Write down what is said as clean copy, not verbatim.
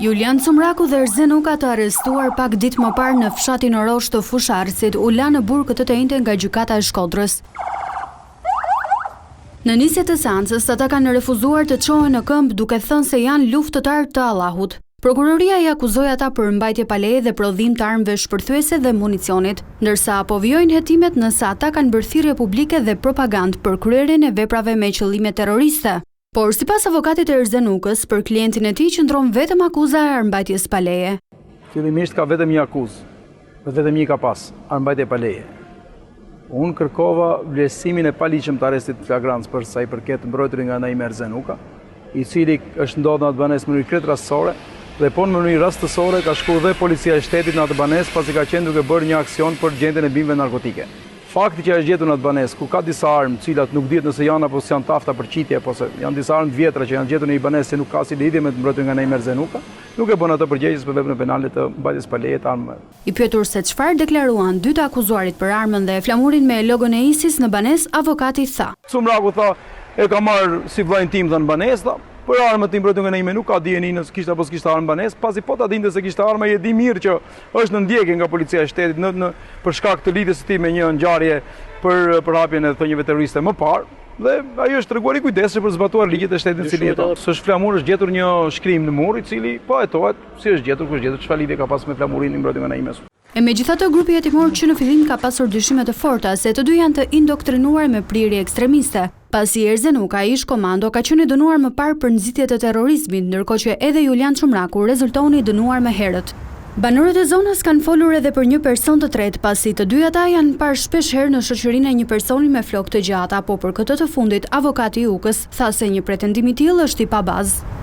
Julian Cumraku dhe Erzen Uka të arrestuar pak ditë më parë në fshatin Orosh të Fushë-Arrëzit u lanë në burg këtë të enjte nga Gjykata e Shkodrës. Në nisje të seancës, ata kanë refuzuar të çohen në këmbë duke thënë se janë luftëtarë të Allahut. Prokuroria i akuzoi ata për mbajtje pa leje dhe prodhim të armëve shpërthyese dhe municionit, ndërsa po vijojnë hetimet nëse ata kanë bërë thirrje publike dhe propagandë për kryerjen e veprave me qëllime terroriste. Por sipas avokatit të Erzen Ukës, për klientin e tij qëndron vetëm akuza e armëmbajtjes pa leje. Fillimisht ka vetëm një akuzë, dhe vetëm një ka pas, armëmbajtje pa leje. Unë kërkova vlerësimin e paligjshëm të arrestit në flagrancë për sa i përket të mbrojturit nga ana ime Erzen Uka, i cili është ndodhur në atë banesë në mënyrë krejt rastësore dhe po në mënyrë rastësore ka shkuar dhe policia e shtetit në atë banesë pasi ka qenë duke bërë një aksion për gjendjen e bimëve narkotike. Fakti që është gjetur në atë banesë, ku ka disa armë, të cilat nuk dihet nëse janë apo s'janë të afta për qitje, apo se janë disa armë të vjetra që janë gjetur në një banesë që nuk ka asnjë lidhje me të mbrojturin nga ana ime Erzen Uka, nuk e bën atë përgjegjës për veprën penale të mbajtjes pa leje të armëve. I pyetur se çfarë deklaruan dy të akuzuarit për armën dhe flamurin me logon e ISIS në banesë, avokati tha. Cumraku tha, e kam marrë si vëllain tim tha në banesë, tha, për armët i mbrojturi nga ana ime nuk ka dijeni nëse kishte apo s'kishte armë në banesë, pasi po ta dinte se kishte armë ai e di mirë që Është në ndjekje nga policia e shtetit në në për shkak të lidhjes së tij me një ngjarje për përhapjen e thonjve terroriste më parë dhe ai është treguar i kujdesshëm për të zbatuar ligjet e shtetit në cilin jeton. S'është flamur, është gjetur një shkrim në mur i cili po hetohet si është gjetur, ku është gjetur, çfarë lidhje ka pas me flamurin i mbrojtur nga ana ime. E megjithatë grupi hetimor që në fillim ka pasur dyshime të forta se të dy janë të indoktrinuar me prirje ekstremiste. Pasi Erzen Uka, ish-komando, ka qenë i dënuar më parë për nxitje të terrorizmit, ndërkohë që edhe Julian Çumraku rezulton i dënuar më herët. Banorët e zonës kanë folur edhe për një person të tretë, pasi të dy ata janë parë shpesh herë në shoqërinë e një personi me flokë të gjata, po për këtë të fundit, avokati i Ukës tha se një pretendim i tillë është i pabazë.